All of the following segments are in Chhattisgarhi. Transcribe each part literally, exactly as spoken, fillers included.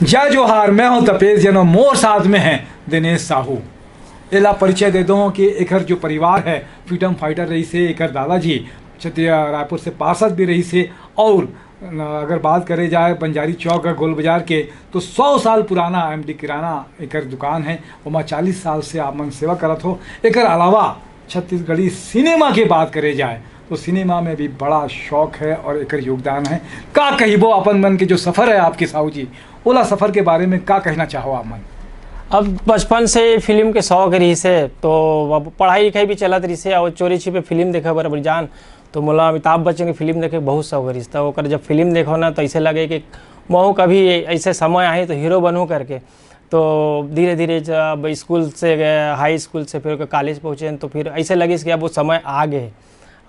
जय जोहार, मैं हूं तपेश जैन और मोर साथ में है दिनेश साहू। एला परिचय दे दो कि एकर जो परिवार है, फ्रीडम फाइटर रहिस हे, एकर दादाजी छत्तीस रायपुर से पार्षद भी रहिस हे। और अगर बात करे जाए बंजारी चौक का गोल बाजार के, तो सौ साल पुराना एमडी किराना एकर दुकान है, ओमा चालीस साल से आप मन सेवा करत हो। एकर अलावा छत्तीसगढ़ी सिनेमा के बात करे जाए, तो सिनेमा में भी बड़ा शौक है और एकर योगदान है। का कहिबो, अपन मन के जो सफर है आपके साहू जी, ओला सफर के बारे में का कहना चाहो आप मन? अब बचपन से फिल्म के शौक रहिस हे, तो अब पढ़ाई लिखाई भी चलत रहिस हे और चोरी छिपे फिल्म देखे बर बड़ जान, तो मोला अमिताभ बच्चन के फिल्म देखे बहुत शौक रहिस। तो ओकर जब फिल्म देखो ना, तो ऐसे लगे कि महू कभी ऐसे समय आही तो हीरो बनूं करके। तो धीरे धीरे जब स्कूल से गए, हाई स्कूल से फिर कॉलेज पहुँचे, तो फिर ऐसे लगिस कि अब वो समय आ गए।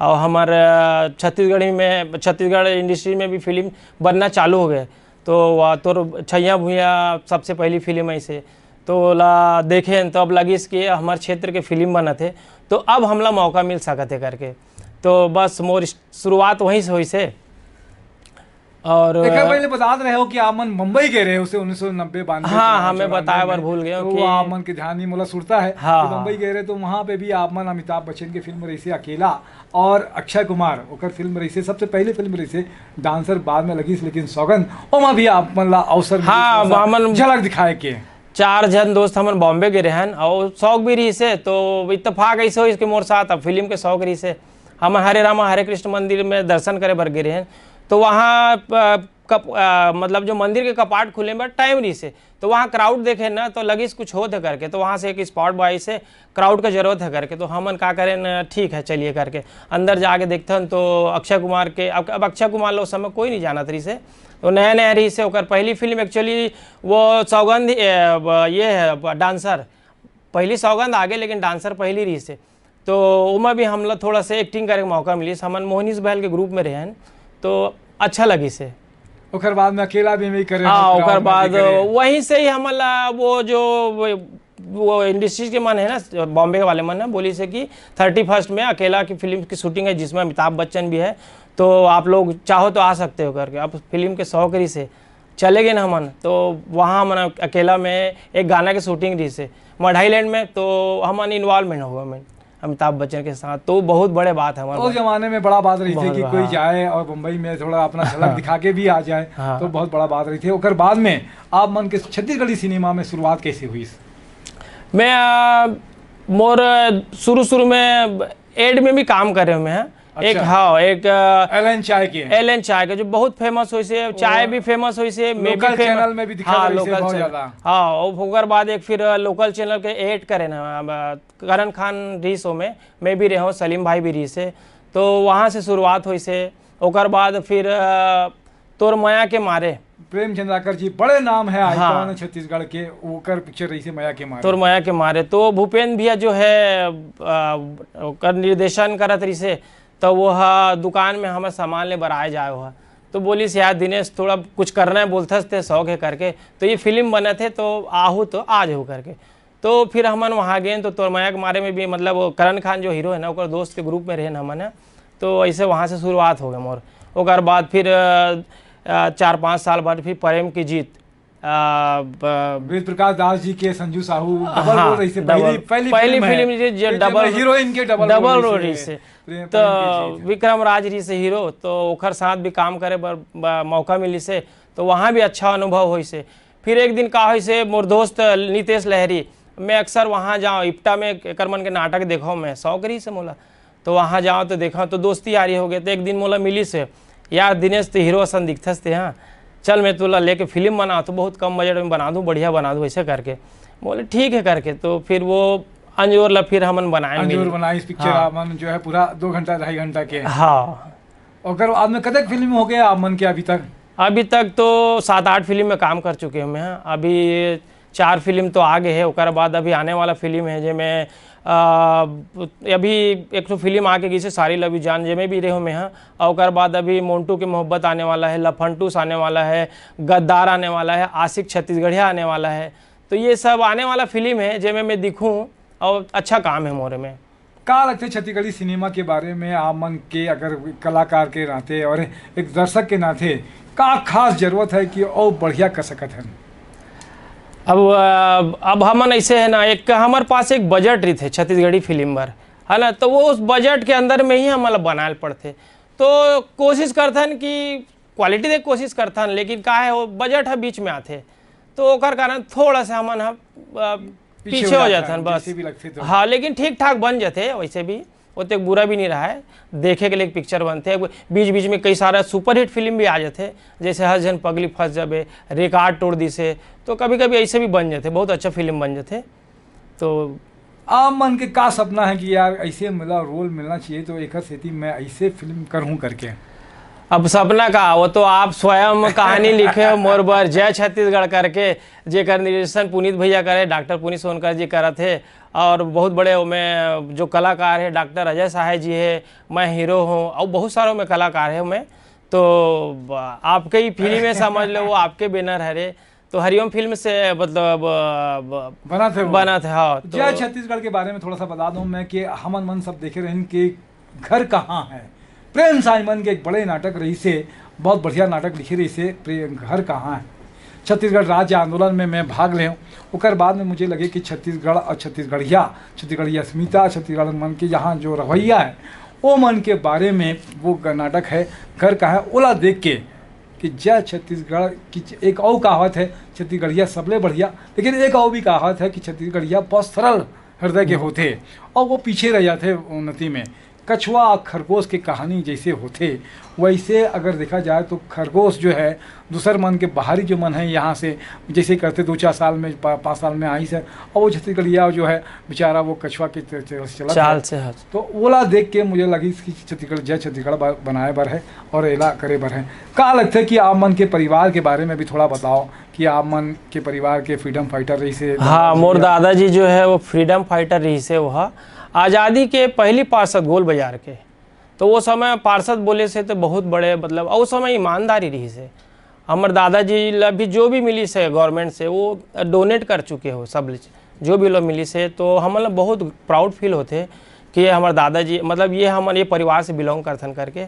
और हमार, अ, छत्तीसगढ़ी में, छत्तीसगढ़ इंडस्ट्री में भी फिल्म बनना चालू हो गए। तो वह तोर छैया भुइया सबसे पहली फिल्म ऐसे, तो ओला देखेन, तो अब लगिस कि हमार क्षेत्र के फिल्म बनत हे, तो अब हमला मौका मिल सकत हे करके। तो बस मोर शुरुआत वहीं से होइस हे। और एकर पहले बतात रहे हो कि आप मन बम्बई गए रहे हो से उन्नीस सौ नब्बे बानवे हाँ, के हाँ, मैं चौरानवे बताए बर में। भूल गए हो तो कि वो आप मन के ध्यान नहीं मोला सुरता है हाँ, कि हाँ। बम्बई गए रहे, तो वहाँ पे भी आप मन अमिताभ बच्चन की फिल्म रहिस हे अकेला और अक्षय कुमार, ओकर फिल्म रहिस हे, सबसे पहली फिल्म रहिस हे डांसर, बाद में लगिस लेकिन सौगंध, ओमा भी आप मन ला अवसर मिलिस हाँ, थोड़ा सा हमन झलक दिखाए के। चार झन दोस्त हमन बॉम्बे गए रहन और शौक भी रहिस हे, तो इत्तेफाक ऐसे होइस कि मोर साथ अब फिल्म के शौक रहिस हे। हम हरे रामा हरे कृष्ण मंदिर में दर्शन करे बर गए रहन, तो वहाँ, अ, कप-, अ, मतलब जो मंदिर के कपाट खुले बर टाइम रहिस हे, तो वहाँ क्राउड देखे ना, तो लगिस कुछ होत हे करके, तो वहाँ से एक स्पॉट बॉय से क्राउड का जरूरत हे करके, तो हमन का करेन, ठीक है, चलिए करके अंदर जाके देखथन, तो अक्षय कुमार के, अब, अब अक्षय कुमार ला उस समय कोई नहीं जानत रहिस हे, तो नया नया रहिस हे, ओकर पहली फिल्म एक्चुअली वो सौगंध, ए, ब-, ये है, ब-, डांसर, पहली सौगंध आगे, लेकिन डांसर पहली रहिस हे, तो ओमा भी हमला थोड़ा सा एक्टिंग करे के मौका मिलिस। हमन मोहनीश बहल के ग्रुप में रहन, तो अच्छा लगिस हे। ओकर बाद में अकेला भी, भी करे हाँ, हैं, ओकर राउंड में भी बाद करे हैं। वहीं से ही हमला वो जो वो, वो इंडस्ट्रीज के मन है ना, बॉम्बे वाले मन है, बोलिस हे कि थर्टी फर्स्ट में अकेला की फिल्म की शूटिंग है, जिसमें अमिताभ बच्चन भी है, तो आप लोग चाहो तो आ सकते हो करके। अब फिल्म के शौक रहिस हे, चले गए ना हमन, तो वहाँ हमन अकेला में एक गाना के शूटिंग रहिस हे मढ़ाई लैंड में, तो हमन इन्वॉल्वमेंट हो गए हमन अमिताभ बच्चन के साथ, तो बहुत बड़े बात है हमारे उस पास। जमाने में बड़ा बात रहिस हे बहुत कि बड़ा, कोई हाँ। जाए और बम्बई में थोड़ा अपना झलक हाँ। दिखा के भी आ जाए, हाँ। तो बहुत बड़ा बात रहिस हे। ओकर बाद में आप मन के छत्तीसगढ़ी सिनेमा में शुरुआत कैसे हुई? मैं, आ, मोर शुरू शुरू में एड में भी काम करे हुए हैं। एक, अच्छा। हाँ, एक, आ, एल एन चाय के। एल एन चाय के, जो बहुत फेमस होइस हे, चाय वो भी फेमस होइस हे, मैं भी लोकल फेमस, चैनल में भी दिखा हाँ, रहिस हे लोकल बहुत चैनल। ज्यादा। हाँ, और ओकर बाद एक फिर, आ, लोकल चैनल के एड करे ना, आ, करण खान रहिस ओमे, मैं भी रहे हूँ, सलीम भाई भी रहिस हे, तो वहाँ से शुरुआत होइस हे। ओकर बाद फिर, आ, तोर मया के मारे। प्रेम चंद्राकर जी बड़े नाम है, हाँ। आइकॉन है छत्तीसगढ़ के, ओकर पिक्चर रहिस हे मया के मारे। तोर मया के मारे, तो भूपेंद्र भैया जो है, आ, ओकर निर्देशन करत रहिस हे, तो वो हा दुकान में हमर सामान ले बर आए जाए हो, तो बोलिस, "यार दिनेश, थोड़ा कुछ करना है, बोलथस ते शौक है करके, तो ये फिल्म बनत हे, तो आहू तो आ जाहू" करके। तो फिर हमन वहाँ गेन, तो तोर मया के मारे में भी, मतलब, वो करण खान जो हीरो है ना, ओकर दोस्त के ग्रुप में रहन हमन ह। तो ऐसे वहाँ से शुरुआत हो गए मोर। ओकर बाद फिर, अ, अ, चार पाँच साल बाद फिर प्रेम की जीत, अ, ब-, वेद प्रकाश दास जी के संजू साहू डबल हाँ, रोल रहिस हे, डबल। पहली, पहली पहली फिल्म है फिल्म जे, जे कि डबल, जेमा हीरोइन के डबल डबल रोल रोल रहिस हे। रहिस हे। प्रेम, तो प्रेम की जीत। विक्रम राज रहिस हे हीरो, तो ओकर साथ भी काम करे बर, ब-, मौका मिलिस हे, तो वहाँ भी अच्छा अनुभव होइस हे। फिर एक दिन का होइस हे, मोर दोस्त नितेश लहरी, मैं अक्सर वहाँ जाऊँ, इप्टा में एकर मन के नाटक देखो, मैं शौक रहिस हे मोला, तो वहाँ जाऊँ तो देखा, तो दोस्ती यारी हो गए। तो एक दिन मोला मिलिस हे, "यार दिनेश, तो हीरो असन दिखथस ते, हाँ, चल मैं तोला लेके फिल्म बना, तो बहुत कम बजट में बना दूँ, बढ़िया बना दूँ," ऐसे करके बोले, "ठीक है" करके। तो फिर वो अंजोर ला फिर हमन बनाए अंजोर मिल-, बनाइस पिक्चर हाँ। आप मन जो है पूरा दो घंटा, ढाई घंटा के। हाँ। ओकर बाद में कतक फिल्म हो गए आप मन के अभी तक? अभी तक तो सात आठ फिल्म में काम कर चुके हूँ मैं। अभी चार फिल्म तो आ गए है, ओकर बाद अभी आने वाला फिल्म है जेमे, अ, अभी एक ठो फिल्म आके गई से सारी लव यू जान, जेमे भी रहे हूँ मैं, हाँ। और ओकर बाद अभी मोंटू की मोहब्बत आने वाला है, लफंटूस आने वाला है, गद्दार आने वाला है, आशिक छत्तीसगढ़िया आने वाला है। तो ये सब आने वाला फिल्म है जेमे मैं दिखूँ और अच्छा काम है मोरे में। का लगथे छत्तीसगढ़ी सिनेमा के बारे में, आप मन के अगर कलाकार के नाते और एक दर्शक के नाते का खास जरूरत है कि और बढ़िया कर सकत हन? अब अ, अब हमन ऐसे है ना, एक हमर पास एक बजट रहिथे छत्तीसगढ़ी फिल्म बर, है ना, तो वो उस बजट के अंदर में ही हमन ला बनाए ल पड़थे। तो कोशिश करथन कि क्वालिटी देख कोशिश करथन, लेकिन का है, वो बजट ह बीच में आथे, तो ओकर कारण थोड़ा सा हमन ह अ, पीछे पीछे हो हो जाथन, जाथन बस। जैसे भी लगथे तो। हाँ, लेकिन ठीक ठाक बन जाथे वैसे भी, ओतेक बुरा भी नहीं रहा है। देखे के लिए एक पिक्चर बनथे। बीच बीच में कई सारा सुपरहिट फिल्म भी आ जाथे, जैसे हर झन पगली फंस जाबे, रिकॉर्ड तोड़ दिसे, तो कभी कभी ऐसे भी बन जाथे, बहुत अच्छा फिल्म बन जाथे। तो आप मन के का सपना है कि यार ऐसे मिला, रोल मिलना चाहिए, तो एक सेती मैं ऐसे फिल्म करूँ करके? अब सपना का, वो तो आप स्वयं कहानी लिखे हो मोर बर, जय छत्तीसगढ़ करके, जेकर निर्देशन पुनीत भैया करे, डॉक्टर पुनीत सोनकर जी करत हे, और बहुत बड़े ओमे जो कलाकार है, डॉक्टर अजय सहाय जी है, मैं हीरो हूँ, और बहुत सारे ओमे कलाकार है ओमे। तो ब-, आपके ही फिल्म है, समझ लो, वो आपके बैनर हरे। तो हरिओम फिल्म से, मतलब, अ, ब-, बना थे वो। बना थे, हाँ, तो जय छत्तीसगढ़ के बारे में थोड़ा सा बता दूं मैं कि हमन मन सब देखे रहन कि घर कहाँ है। प्रेम साइमन के एक बड़े नाटक रही से, बहुत बढ़िया नाटक लिखे रही से, प्रे-, घर कहाँ है। छत्तीसगढ़ राज्य आंदोलन में मैं भाग ले हूँ, ओकर बाद में मुझे लगे कि छत्तीसगढ़ और छत्तीसगढ़िया, छत्तीसगढ़ी अस्मिता, छत्तीसगढ़ मन के यहाँ जो रवैया है, वो मन के बारे में वो ग-, नाटक है घर कहाँ है, ओला देख के कि जय छत्तीसगढ़ की च-, एक अउ कहावत है, छत्तीसगढ़िया सबले बढ़िया, लेकिन एक अउ भी कहावत है कि छत्तीसगढ़िया बहुत सरल हृदय के होथे और वो पीछे रह जाथे उन्नति में। कछुआ और खरगोश के कहानी जैसे होथे, वैसे अगर देखा जाए तो खरगोश जो है, दूसर मन के बाहरी जो मन है, यहाँ से जैसे करते दो चार साल में, पा-, पाँच साल में आई से, और वो छत्तीसगढ़िया जो है बेचारा, वो कछुआ के च-, च-, चलत चाल है। से, हाँ। तो ओला देख के मुझे लगी कि छत्तीसगढ़, जय छत्तीसगढ़ ब-, बनाए बर है और एला करे बर है। का लगथे कि आप मन के परिवार के बारे में भी थोड़ा बताओ कि आप मन के परिवार के फ्रीडम फाइटर रहिसे? हाँ, दादाजी मोर के दादाजी जो है वो फ्रीडम फाइटर रहिसे, वो आज़ादी के पहली पार्षद गोल बाजार के। तो वो समय पार्षद बोले से तो बहुत बड़े, मतलब, और उस समय ईमानदारी रहिसे। हमर दादाजी ला भी जो भी मिलिसे गवर्नमेंट से, वो डोनेट कर चुके हो सब, जो भी लोग मिलिसे। तो हमन ला बहुत प्राउड फील होथे कि ये हमर दादाजी, मतलब, ये हमन ये परिवार से बिलोंग करथन करके।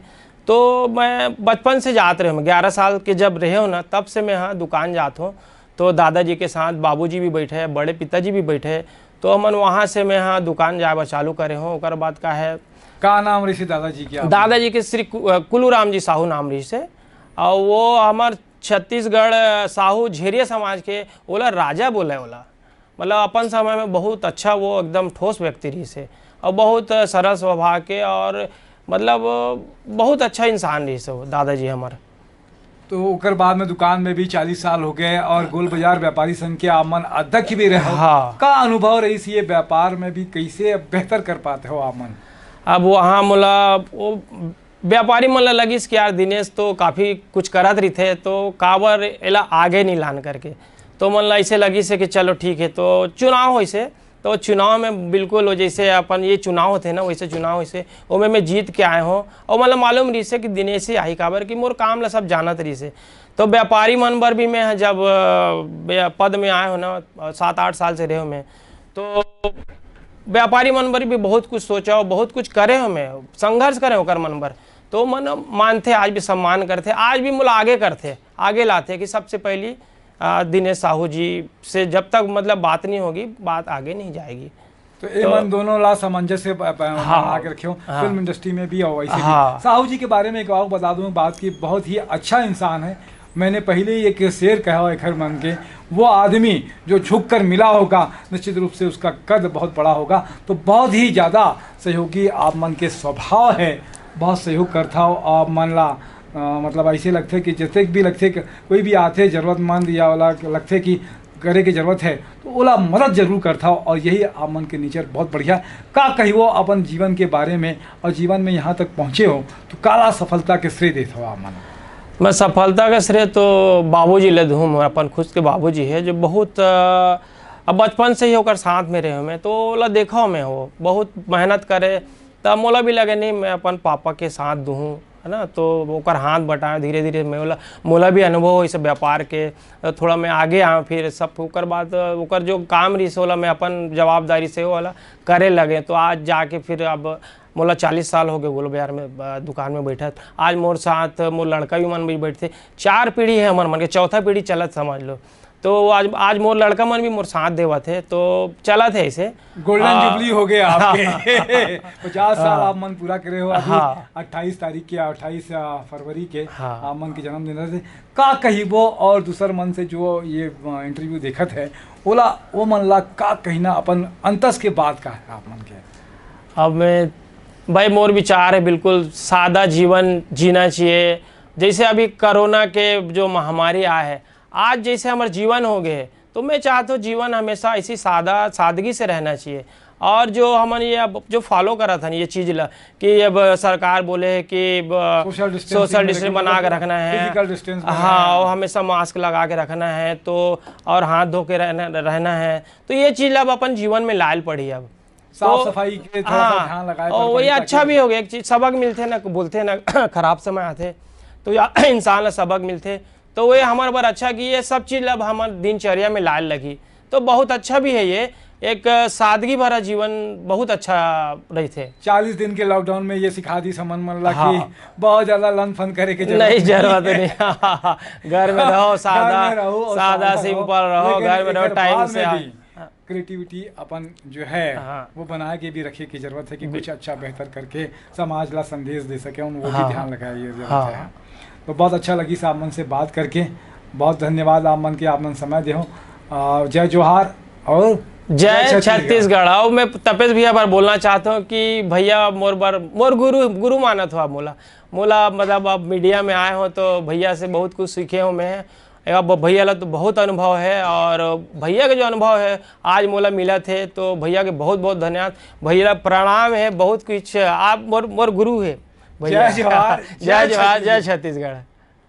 तो मैं बचपन से जात रहे हूँ, ग्यारह साल के जब रहे हो ना, तब से मैं, हाँ, दुकान जात हूँ। तो दादाजी के साथ बाबूजी भी बैठे, बड़े पिताजी भी बैठे, तो हमन वहाँ से मैं, हाँ, दुकान जाए बर चालू करे हूँ। ओकर बाद का है, का नाम रहिसे दादाजी के? आप दादाजी के श्री कु-, अ, कुलूराम जी साहू नाम रहिसे, और वो हमर छत्तीसगढ़, अ, साहू झेरिया समाज के, ओला राजा बोले ओला। मतलब, अपन समय में बहुत अच्छा, वो एकदम ठोस व्यक्ति रहिसे और बहुत सरल स्वभाव के, और, मतलब, बहुत अच्छा इंसान रहिसे वो दादाजी हमर। तो ओकर बाद में दुकान में भी चालीस साल हो गए और गोल बाजार व्यापारी संघ के आप मन अध्यक्ष भी रहे हो। हाँ। का अनुभव रहिस ये व्यापार में भी, कैसे बेहतर कर पाते हो आप मन? अब वहाँ मोला वो व्यापारी मन ला लगिस कि यार, दिनेश तो काफ़ी कुछ करत रहिथे, तो काबर एला आगे नहीं लान करके। तो मन ला ऐसे लगिस है कि चलो ठीक है, तो चुनाव होइसे, तो चुनाव में बिल्कुल वो जैसे अपन ये चुनाव होथे ना, वैसे चुनाव होइसे, ओमे मैं जीत के आए हों। और मतलब मालूम रहिसे कि दिनेश ही आही, काबर कि मोर काम ला सब जानत रहिसे। तो व्यापारी मन बर भी मैं जब, अ, व्या-, पद में आए हों ना, अ, सात आठ साल से रहे हों मैं, तो व्यापारी मन बर भी बहुत कुछ सोचा और बहुत कुछ करे हों मैं, संघर्ष करे हों ओकर मन बर। तो मन मानथे, आज भी सम्मान करथे, आज भी मोला आगे करथे, आगे लाथे कि सबसे पहली, अ, दिनेश साहू जी से जब तक, मतलब, बात नहीं होगी, बात आगे नहीं जाएगी। तो ए तो मन दोनों ला सामंजस्य ब-, ब-, हाँ। बना के रखे हो। हाँ। फिल्म इंडस्ट्री में भी और वैसे भी। हाँ। साहू जी के बारे में एक और बता दूं बात कि बहुत ही अच्छा इंसान है। मैंने पहले ही एक शेर कहा है घर मन के, वो आदमी जो झुक कर मिला होगा, निश्चित रूप से उसका कद बहुत बड़ा होगा। तो बहुत ही ज़्यादा सहयोगी आप मन के स्वभाव है, बहुत सहयोग करता हो आप मन ला। अ, मतलब ऐसे लगथे कि जतेक भी लगथे कि कोई भी आथे जरूरतमंद या वाला लगथे कि करे के जरूरत है, तो ओला मदद जरूर करथव, और यही आप मन के नेचर बहुत बढ़िया। का कहिबो अपन जीवन के बारे में, और जीवन में यहाँ तक पहुँचे हो, तो काला सफलता के श्रेय देथव आप मन? मैं सफलता के श्रेय तो बाबूजी ले दूँ, मोर अपन खुद के बाबूजी है, जो बहुत, अ, अब बचपन से ही ओकर साथ में रहे मैं, तो ओला देखा मैं, वो बहुत मेहनत करे, तब मोला भी लगे, नहीं, मैं अपन पापा के साथ दूँ, है ना? तो ओकर हाथ बटाए, धीरे-धीरे मैं ओला, मोला भी अनुभव होइस व्यापार के, थोड़ा मैं आगे आएँ, फिर सब ओकर बाद ओकर जो काम रहिस, ओला मैं अपन जवाबदारी से ओला करे लगे। तो आज जाके फिर अब मोला चालीस साल हो गए गोल बाजार में, अ, दुकान में बैठत। आज मोर साथ मोर लड़का भी मन भी बैठथे। चार पीढ़ी है हमर मन के, चौथा पीढ़ी चलत समझ लो। तो आज, आज मोर लड़का मन भी मोर साथ देवत हे, तो चलत हे ऐसे। गोल्डन आ, जुबली हो गए आपके। पचास साल हाँ। आप मन पूरा करे हो अभी। हाँ। अट्ठाईस तारीख के, अट्ठाईस फरवरी के हाँ। आप मन के जन्मदिन हे। का कहिबो और दूसर मन से जो ये इंटरव्यू देखत हे, ओला, वो मन ला का कहिना, अपन अंतस के बात का हे आप मन के? अब मैं, भाई, मोर विचार हे बिल्कुल सादा जीवन जीना चाहिए। जैसे अभी कोरोना के जो महामारी आए हे, आज जैसे हमर जीवन हो गए हे, तो मैं चाहत हूँ जीवन हमेशा ऐसी सादा, सादगी से रहना चाहिए। और जो हमन ये अब जो फॉलो करत हन ये चीज ला, कि अब सरकार बोले हे कि सोशल डिस्टेंसिंग सोशल डिस्टेंस बना के रखना हे, फिजिकल डिस्टेंस बना हाँ, है। और हमेशा मास्क लगा के रखना हे, तो और हाथ धो के रहना, रहना हे, तो ये चीज ला अब अपन जीवन में लायल पड़ी। अब साफ तो सफाई के थोड़ा सा हाँ, ध्यान लगाए और पड़े, वही ताकि अच्छा भी हो गया, एक चीज सबक मिलथे ना, बोलथे ना, खराब समय आथे तो या इंसान ला सबक मिलथे, तो वही हमर बर अच्छा कि ये सब चीज ला अब हमर दिनचर्या में लायल लगी, तो बहुत अच्छा भी हे ये। एक सादगी भरा जीवन बहुत अच्छा रहिथे। चालीस दिन के लॉकडाउन में ये सिखा दी समन मन ला हाँ। कि बहुत ज्यादा लन फन करे के जरूरत नहीं, नहीं। जरूरत नहीं। घर में रहो, सादा, घर में रहो और सादा सादा रहो। सिंपल रहो, लेकिन घर में रहो, एकर टाइम बाद से में आ- भी हाँ। क्रिएटिविटी अपन जो है, हाँ। वो बना के भी रखे की जरूरत है कि बि- कुछ अच्छा बेहतर करके समाज ला संदेश दे सके, हम वो भी हाँ। ध्यान लगाए ये जरूरत हाँ। है। तो बहुत अच्छा लगी साहब मन से बात करके, बहुत धन्यवाद आप मन के, आप मन समय देहो। आ, जय जोहार और जय जय छत्तीसगढ़। छत्तीसगढ़। और मैं तपेश भैया बर बोलना चाहता हूँ कि भैया मोर बर, मोर गुरु, गुरु मानत हो आप मोला, मोला मतलब आप मीडिया में आए हो तो भैया से बहुत कुछ सीखे हो मैं। अब भैया ला तो बहुत अनुभव है और भैया के जो अनुभव है आज मोला मिलत हे, तो भैया के बहुत बहुत धन्यवाद। भैया ला प्रणाम है, बहुत कुछ आप मोर, मोर गुरु है भैया। जय जोहार, जय जय जोहार, जय छत्तीसगढ़। छत्तीसगढ़।